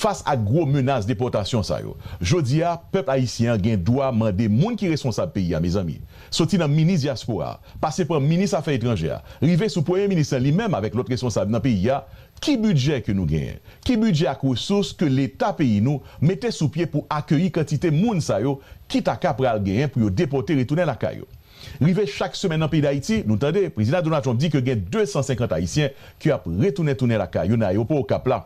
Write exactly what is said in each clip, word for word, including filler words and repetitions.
fas ak gwo menas depòtasyon sa yo. Jodi a, pèp ayisyen an gen dwa mande moun ki responsab peyi a, mezanmi. Soti nan minis dyaspora a, pase pa minis afè etranjè a, rive sou premye minis lan li menm avèk lòt responsab nan peyi a, ki bidjè ke nou genyen? Ki bidjè ak resous ke Leta peyi nou mete sou pye pou akeyi kantite moun sa yo ki ta ka pral genyen pou yo depòte retounen lakay yo? Rive chak semèn nan peyi Dayiti, nou tande Prezidan Donald Trump di ke gen de san senkant Ayisyen ki ap retounen tounen lakay yo nan ayewopò Okap la.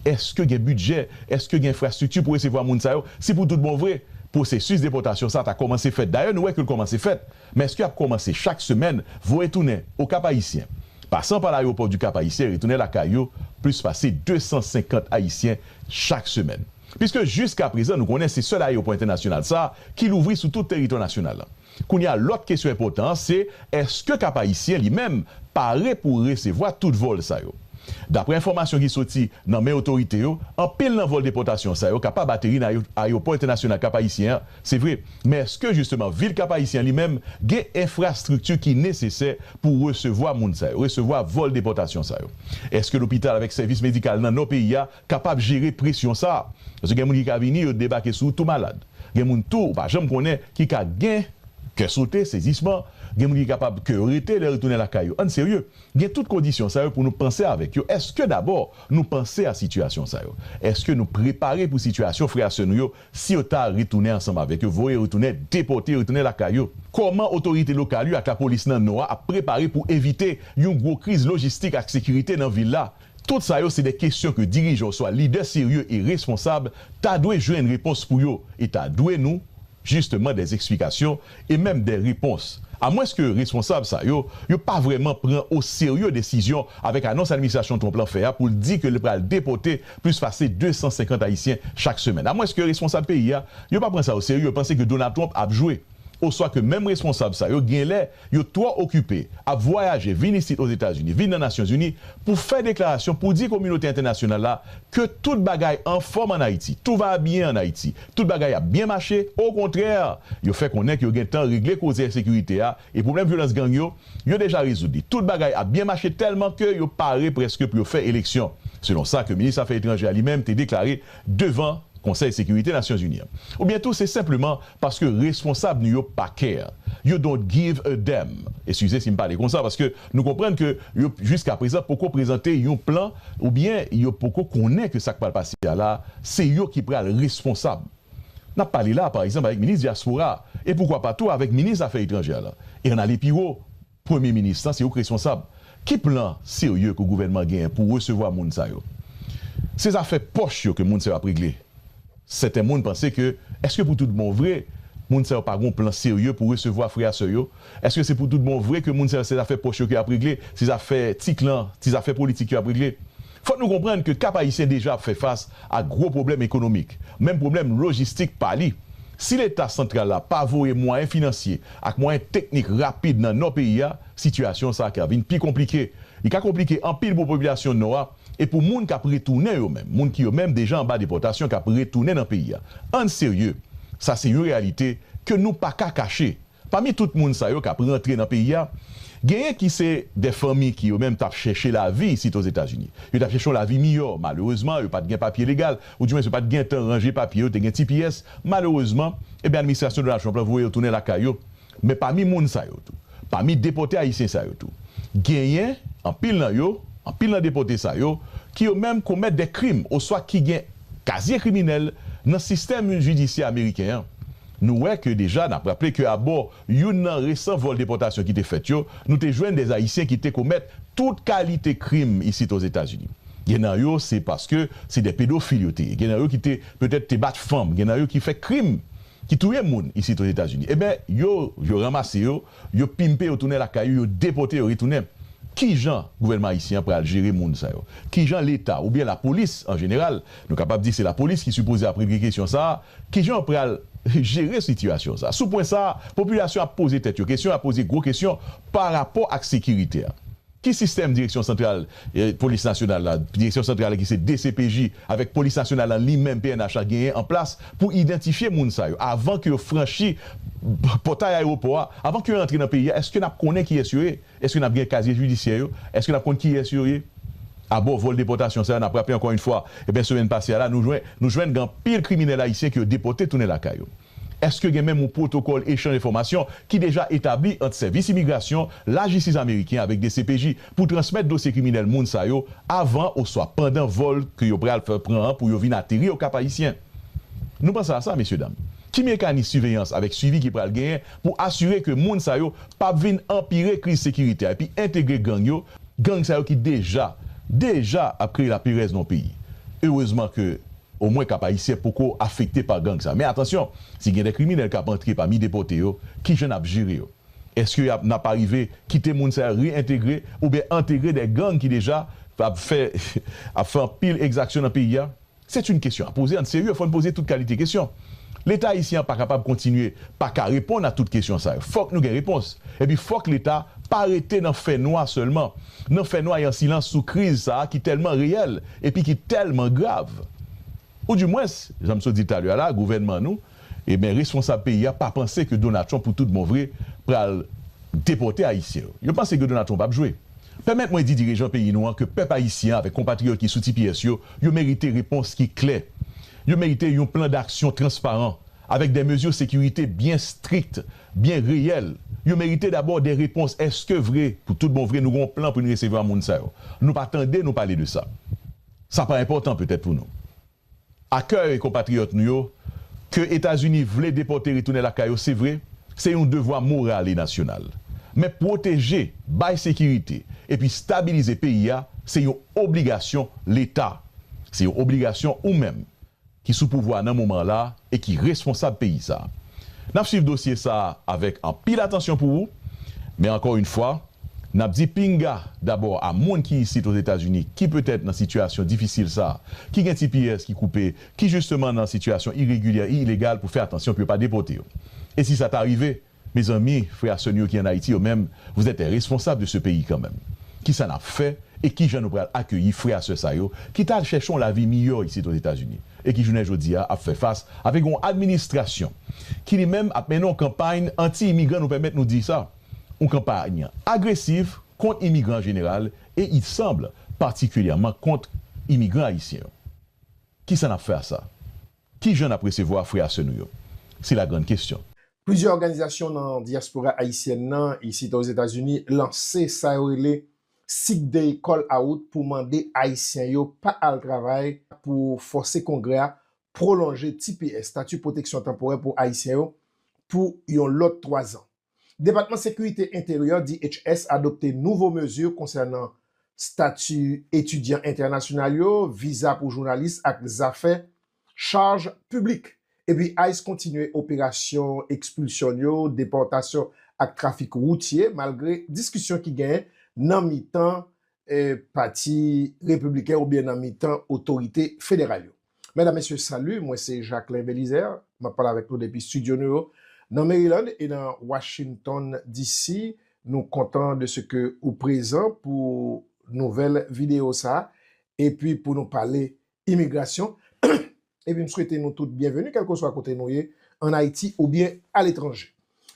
Èske gen bidjè? Èske gen enfrastrikti pou resevwa moun sa yo? Si pou tout bon vre, pwosesis depòtasyon sa ta kòmanse fèt. Dayè, nou wè ke l kòmanse fèt. Men èske y ap kòmanse chak semèn voye tounen Okap Ayisyen, pasan pa ayewopò di Kap Ayisyen, retounen lakay yo, plis pase de san senkant Ayisyen chak semèn? Piske jiskaprezan, nou konnen se sèl ayewopò entènasyonal sa a ki louvri sou tout teritwa nasyonal la. Kounye a, lòt kesyon enpòtan an, se èske Kap Ayisyen li menm pare pou resevwa tout vòl sa yo? Daprè enfòmasyon ki soti nan men otorite yo, anpil nan vòl depòtasyon sa yo kapab ateri nan ayo-, ayewopò entènasyonal Kap Ayisyen an, se vre. Men èske jisteman vil Kap Ayisyen li menm gen enfrastrikti ki nesesè pou resevwa moun sa yo, resevwa vòl depòtasyon sa yo? Èske lopital avèk sèvis medikal nan nò peyi a kapab jere presyon sa a? Paske gen moun ki ka vini, yo debake sou ou tou malad. Gen moun tou, ou pa janm konnen, ki ka gen kè sote, sezisman. Gen moun ki kapab ke yo rete lè yo retounen lakay yo. Ann serye. Gen tout kondisyon sa yo pou nou panse avèk yo. Èske dabò nou panse a sitiyasyon sa yo? Èske nou prepare pou sitiyasyon frè a sè nou yo si yo ta retounen ansanm avèk yo, voye retounen, depòte yo, retounen lakay yo? Kòman otorite lokal yo ak lapolis nan Nò a ap prepare pou evite yon gwo kriz lojistik ak sekirite nan vil la? Tout sa yo se de kesyon ke dirijan oswa lidè serye e responsab ta dwe jwenn repons pou yo e ta dwe nou, jisteman, de eksplikasyon e menm de repons. Amwenske responsab sa yo, yo pa vrèman pran oserye desizyon avèk anons administrasyon Trump lan fè a pou l di ke li pral depòte plis pase de san senkant Ayisyen chak semèn. Amwenske responsab peyi a, yo pa pran sa oserye, yo panse ke Donald Trump ap jwe. Oswa ke menm responsab sa yo, genlè, yo twò okipe ap vwayaje vin isit Ozetazini, vin nan Nasyonzini, pou fè deklarasyon, pou di kominote entènasyonal la ke tout bagay anfòm ann Ayiti, tout va bien ann Ayiti, tout bagay ap byen mache. Okontrè, yo fè konnen ke yo gentan regle koze ensekirite a e pwoblèm vyolans gang yo, yo deja rezoud li. Tout bagay ap byen mache tèlman ke yo pare prèske pou yo fè eleksyon, selon sa ke minis afè etranjè a li menm te deklare devan Konsèy Sekirite Nasyonzini an. Oubyen tou, se senpleman paske responsab nou yo pa care. Yo don't give a damn. Eskize si m pale konsa, paske nou konprann ke yo, jiskaprezan, poko prezante yon plan, oubyen yo poko konnen ke sa k pral pase a la, se yo ki pral responsab. N ap pale la, pa egzanp, avèk minis dyaspora, e poukwa pa tou avèk minis afè etranjè la. E ann ale pi wo, Premye minis lan, se ou k responsab. Ki plan serye ke gouvènman genyen pou resevwa moun sa yo? Se zafè pòch yo ke moun sa yo ap regle. Sèten moun panse ke, èske pou tout bon vre, moun sa yo pa gon plan serye pou resevwa frè a sè yo? Èske se pou tout bon vre ke moun sa yo se zafè pòch yo ke y ap regle, se zafè tik lan, ti zafè politik yo ap regle? Fòk nou konprann ke Kap Ayisyen deja ap fè fas a gwo pwoblèm ekonomik, menm pwoblèm lojistik pa li. Si Leta santral la pa voye mwayen finansye ak mwayen teknik rapid nan nò peyi a, sitiyasyon sa a ka vin pi konplike. Li ka konplike anpil pou popilasyon nò a e pou moun k ap retounen yo menm, moun ki yo menm deja anba depòtasyon k ap retounen nan peyi a. Ann serye, sa se yon reyalite ke nou pa ka kache. Pami tout moun sa yo k ap rantre nan peyi a, genyen ki se de fanmi ki yo menm t ap chèche lavi isit Ozetazini. Yo t ap chèche yon lavi miyò. Malerezman, yo pa t gen papye legal, oudimwens yo pa t gentan ranje papye yo, te gen T P S. Malerezman, ebyen, administrasyon Donald Trump la voye yo tounen lakay yo. Men pami moun sa yo tou, pami depòte ayisyen sa yo tou, genyen anpil nan yo, anpil nan depòte sa yo, ki yo menm komèt de krim oswa ki gen kazye kriminèl nan sistèm jidisyè ameriken an. Nou wè ke deja, n ap raple ke abò youn nan resan vòl depòtasyon ki te fèt yo, nou te jwenn de Ayisyen ki te komèt tout kalite krim isit Ozetazini. Gen nan yo, se paske se de pedofil yo te ye. Gen nan yo ki te, petèt, te bat fanm. Gen nan yo ki fè krim, ki touye moun isit Ozetazini. Ebyen, yo, yo ranmase yo, yo pimpe yo tounen lakay yo, yo depòte yo retounen. Kijan gouvènman ayisyen an pral jere moun sa yo? Kijan Leta oubyen lapolis an jeneral, nou kapab di se lapolis ki sipoze ap regle kesyon sa a, kijan yo pral jere sitiyasyon sa a? Sou pwen sa a, popilasyon ap poze tèt yo kesyon, ap poze gwo kesyon pa rapò ak sekirite a. Ki sistèm Direksyon Santral, eh, Polis Nasyonal la, Direksyon Santral la ki se D C P J, avèk Polis Nasyonal la li menm, P N H la, genyen an plas pou idantifye moun sa yo avan ke yo franchi pòtay ayewopò a, avan ke yo rantre nan peyi a? Èske n ap konnen kiyès yo ye? Èske n ap gen kazye jidisyè yo? Èske n ap konn kiyès yo ye? Abò vòl depòtasyon sa yo, n ap raple ankò yon fwa, ebyen, semèn pase a la, nou jwenn, nou jwenn gen anpil kriminèl ayisyen ke yo depòte tounen lakay yo. Èske gen menm yon pwotokòl echanj enfòmasyon ki deja etabli ant sèvis imigrasyon, lajistis ameriken avèk D C P J pou transmèt dosye kriminèl moun sa yo avan oswa pandan vòl ke yo pral fè pran an pou yo vin ateri Okap Ayisyen? Nou panse a sa, mesye dam? Ki mekanis siveyans avèk swivi ki pral genyen pou asire ke moun sa yo p ap vin anpire kriz sekirite a epi entegre gang yo, gang sa yo ki deja, deja ap kreye laperèz nan peyi? Erezman ke omwen Kap Ayisyen poko afekte pa gang sa. Men atansyon, si gen de kriminèl k ap antre pami depòte yo, kijan n ap jere yo? Èske y ap, n ap arive kite moun sa yo reyentegre oubyen antegre de gang ki deja ap fè, ap fè anpil egzaksyon nan peyi a? C'est une question à poser, ann serye, fò n poze tout kalite kesyon. Leta ayisyen an pa kapab kontinye pa ka reponn a tout kesyon sa yo. Fòk nou gen repons. Epi fòk Leta pa rete nan fènwa sèlman, nan fènwa e an silans sou kriz sa a ki tèlman reyèl epi ki tèlman grav. Oudimwens, jan m sot di talè a la, gouvènman nou, ebyen, responsab peyi a pa panse ke Donald Trump pou tout bon vre pral depòte Ayisyen yo. Yo panse ke Donald Trump ap jwe. Pèmèt mwen di dirijan peyi nou an ke pèp ayisyen an avèk konpatriyòt ki sou T P S yo, yo merite repons ki klè. Yo merite yon plan daksyon transparan, avèk de mezi sekirite byen strik, byen reyèl. Yo merite dabò de repons. Èske vre, pou tout bon vre, nou gen yon plan pou n resevwa moun sa yo? Nou pa tande nou pale de sa. Sa pa enpòtan petèt pou nou. Akèy konpatriyòt nou yo ke Etazini vle depòte retounen lakay yo, se vre, se yon devwa moral e nasyonal. Men pwoteje, bay sekirite, epi stabilize peyi a, se yon obligasyon Leta. Se yon obligasyon ou menm ki sou pouvwa a nan moman la e ki responsab peyi sa a. N ap swiv dosye sa a avèk anpil atansyon pou ou, men ankò yon fwa, n ap di pinga dabò a moun ki isit Ozetazini, ki petèt nan sitiyasyon difisil sa a, ki gen T P S ki koupe, ki jisteman nan sitiyasyon iregilyè e ilegal pou fè atansyon pou yo pa depòte yo. E si sa ta rive, mezanmi, frè a sè nou yo ki ann Ayiti yo menm, vous êtes responsables de ce pays quand même. Kisa n ap fè e kijan nou pral akeyi frè a sè sa yo ki t al chèche yon lavi miyò isit Ozetazini e ki jounen jodi a ap fè fas avèk yon administrasyon ki li menm ap mennen yon kanpay anti-imigran, nou pèmèt nou di sa, yon kanpay agresiv kont imigran an jeneral e, il semble, patikilyèman kont imigran ayisyen yo. Kisa n ap fè a sa? Kijan n ap resevwa frè a sè nou yo? Se la grande question. Plizyè òganizasyon nan dyaspora ayisyèn nan isit Ozetazini lanse sa yo rele Sick Day Call Out pou mande Ayisyen yo pa al travay, pou fòse Kongrè a pwolonje T P S, Stati Pwoteksyon Tanporè pou Ayisyen yo, pou yon lòt twa zan. Depatman Sekirite Enteryè, D H S, adopte nouvo mezi konsènan stati etidyan entènasyonal yo, viza pou jounalis ak zafè chaj piblik. Epi ice kontinye operasyon ekspilsyon yo, depòtasyon ak trafik woutye, malgre diskisyon ki genyen nan mitan, eh, pati repibliken oubyen nan mitan otorite federal yo. Medam, mesye, salut, mwen se Jacquelin Belizaire. M ap pale avèk nou depi estidyo nou yo nan Maryland e nan Washington D C. Nou kontan de ce que ou prezan pou nouvèl videyo sa a, epi pou nou pale imigrasyon. Epi m swete nou tout byenveni, kèlkeswa kote nou ye, ann Ayiti oubyen aletranje.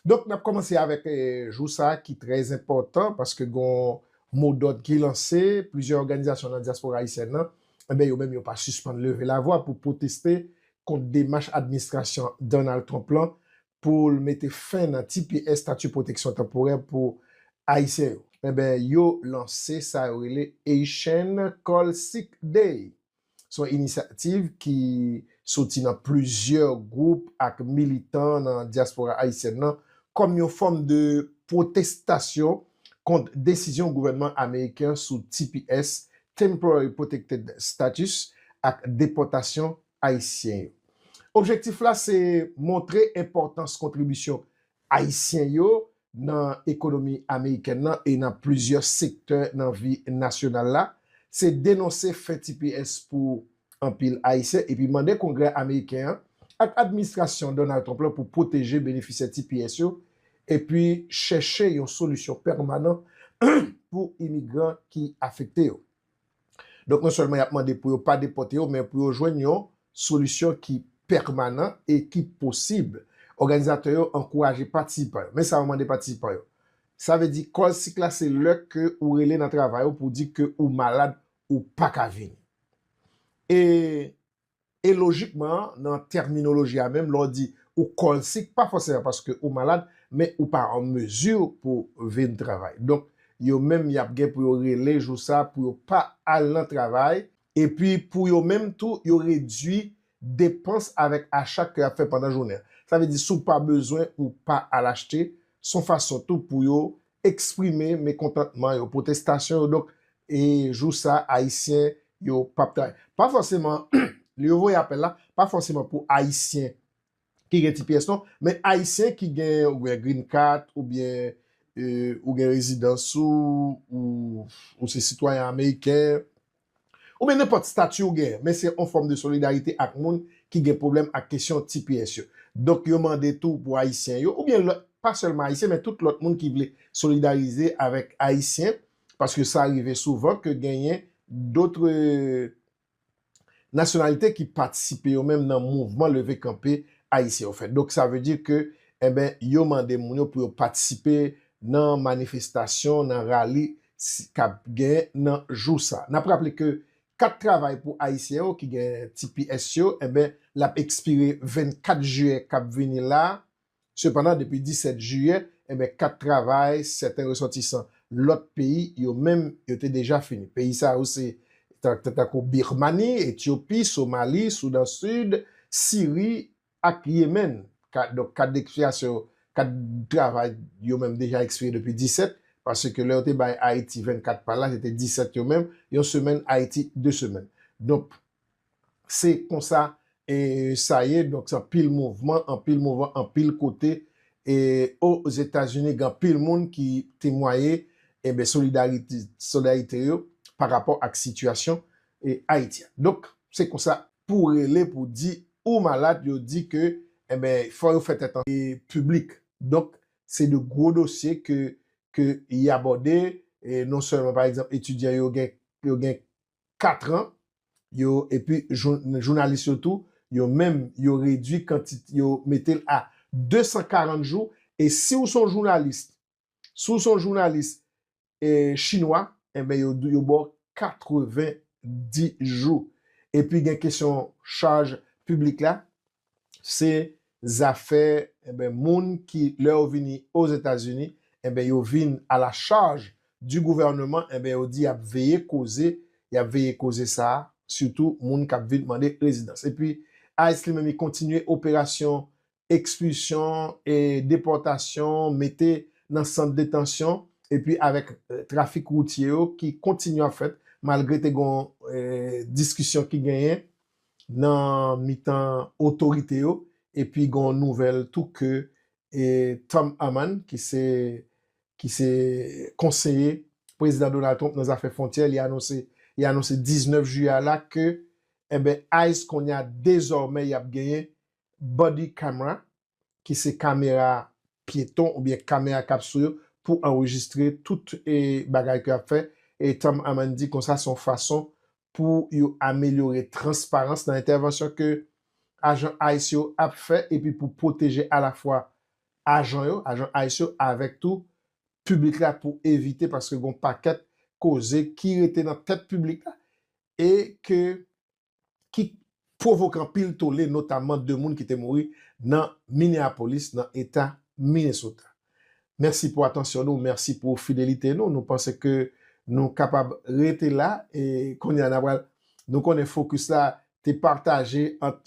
Donk, n ap kòmanse avèk, eh, jou sa a ki trè enpòtan, paske gon modòd ki lanse, plizyè òganizasyon nan dyaspora ayisyèn nan, enben, yo menm yo pa sispann leve lavwa pou pwoteste kont demach administrasyon Donald Trump lan pou l mete fen nan T P S, Stati Pwoteksyon Tanporè pou Ayisyen yo. Enben, yo lanse sa yo rele Haitian Call Sick Day. Se yon inisyativ ki soti nan plizyè gwoup ak militan nan dyaspora ayisyèn nan kòm yon fòm de pwotestasyon kont desizyon gouvènman ameriken sou T P S, Temporary Protected Status, ak depòtasyon ayisyen yo. Objektif la se montre enpòtans kontribisyon ayisyen yo nan ekonomi amerikèn nan e nan plizyè sektè nan vi nasyonal la, se denonse fen T P S pou anpil Ayisyen epi mande Kongrè ameriken an ak administrasyon Donald Trump lan pou pwoteje benefisyè T P S yo epi chèche yon solisyon pèmanan pou imigran ki afekte yo. Donk, non sèlman y ap mande pou yo pa depòte yo, men pou yo jwenn yon solisyon ki pèmanan e ki posib. Òganizatè yo ankouraje patisipan yo. Men sa yo mande patisipan yo. Sa vle di, call sick la se lè ke ou rele nan travay ou pou di ke ou malad ou pa ka vini. E, e lojikman, nan tèminoloji a menm, lè w di ou call sick, pa fòseman paske ou malad, men ou pa an mezi pou vin travay. Donk, yo menm, y ap gen pou yo rele jou sa pou yo pa al nan travay. Epi, pou yo menm tou, yo redui depans avèk acha ke y ap fè pandan jounen an. Sa vle di, si w pa bezwen, ou pa al achte, se yon fason tou pou yo eksprime mekontantman yo, pwotestasyon yo. Donk, e jou sa, Ayisyen yo p ap travay. Pa fòseman, lè yo voye apèl la, pa fòseman pou Ayisyen ki gen T P S non, men Ayisyen ki gen oubyen green card, oubyen e, ou gen rezidans ou, ou, ou se sitwayen ameriken, oubyen nenpòt stati ou gen, men se yon fòm de solidarite ak moun ki gen pwoblèm ak kesyon T P S yo. Donk, yo mande tou pou Ayisyen yo, oubyen lòt, pa sèlman Ayisyen, men tout lòt moun ki vle solidarize avèk Ayisyen, paske sa rive souvan ke genyen dòt nasyonalite ki patisipe yo menm nan mouvman leve kanpe ayisyen yo fè. Donk, sa vle di ke, enben, yo mande moun yo pou yo patisipe nan manifestasyon, nan rali si, k ap gen nan jou sa. N ap raple ke kat travay pou Ayisyen yo ki gen T P S yo, enben, l ap ekspire vennkat jiyè k ap vini la. Sepandan, depi disèt jiyè, enben, kat travay sèten resòtisan lòt peyi yo menm, yo te deja fini. Peyi sa yo se ta- ta- tankou Birmani, Etyopi, Somali, Soudan Sid, Siri ak Yemen. Ka- donk, kat dekspirasyon, kat travay yo menm deja ekspire depi disèt, paske lè yo te bay Ayiti vennkat pa la, se te disèt yo menm, yon semèn Ayiti, de semèn. Donk, se konsa e sa ye, donk se anpil mouvman, anpil mouvman, anpil kote e Ozetazini gen anpil moun ki temwaye enben solidarite, solidarite yo pa rapò ak sitiyasyon e Ayiti a. Donk, se konsa pou rele pou di ou malad, yo di ke enben fò yo fè tèt ansanm e piblik. Donk, se de gwo dosye ke, ke y abòde, e non sèlman, pa egzanp, etidyan yo gen, yo gen kat an, yo, epi jou- jounalis yo tou, yo menm, yo redui kantite, yo mete l a de san karant jou, e si w se yon jounalis, si w se yon jounalis e, chinwa, enben, yo, yo ba w katrevenndis jou. Epi gen kesyon chaj piblik la, se zafè, enben, moun ki, lè yo vini Ozetazini, enben, yo vin a la charge du gouvernement, enben, yo di y ap veye koze, y ap veye koze sa a, sitou moun k ap vin mande rezidans. Epi, ICE li menm, li kontinye operasyon ekspilsyon e depòtasyon, mete nan sant detansyon, epi avèk, eh, trafik woutye yo ki kontinye ap fèt, malgre te gon, eh, diskisyon ki genyen nan mitan otorite yo, epi gon nouvèl tou ke, eh, Tom Homan, ki se, ki se konseye prezidan Donald Trump nan zafè fwontyè, li anonse, li anonse diznèf jiyè a la ke, enben, ICE kounye a dezòmè y ap genyen body camera, ki se kamera pyeton oubyen kamera k ap sou yo pou anrejistre tout, e, bagay ke y ap fè. E Tom Homan di konsa se yon fason pou yo amelyore transparans nan entèvansyon ke ajan ICE yo ap fè epi pou pwoteje alafwa ajan yo, ajan ICE yo, avèk tou piblik la pou evite, paske gon pakèt koze ki rete nan tèt piblik la e ke, ki pwovoke anpil tole, notaman de moun ki te mouri nan Minneapolis, nan eta Minnesota. Mèsi pou atansyon nou, mèsi pou fidelite nou. Nou panse ke nou kapab rete la, e kounye a n a pral, nou konnen fokis la te pataje ant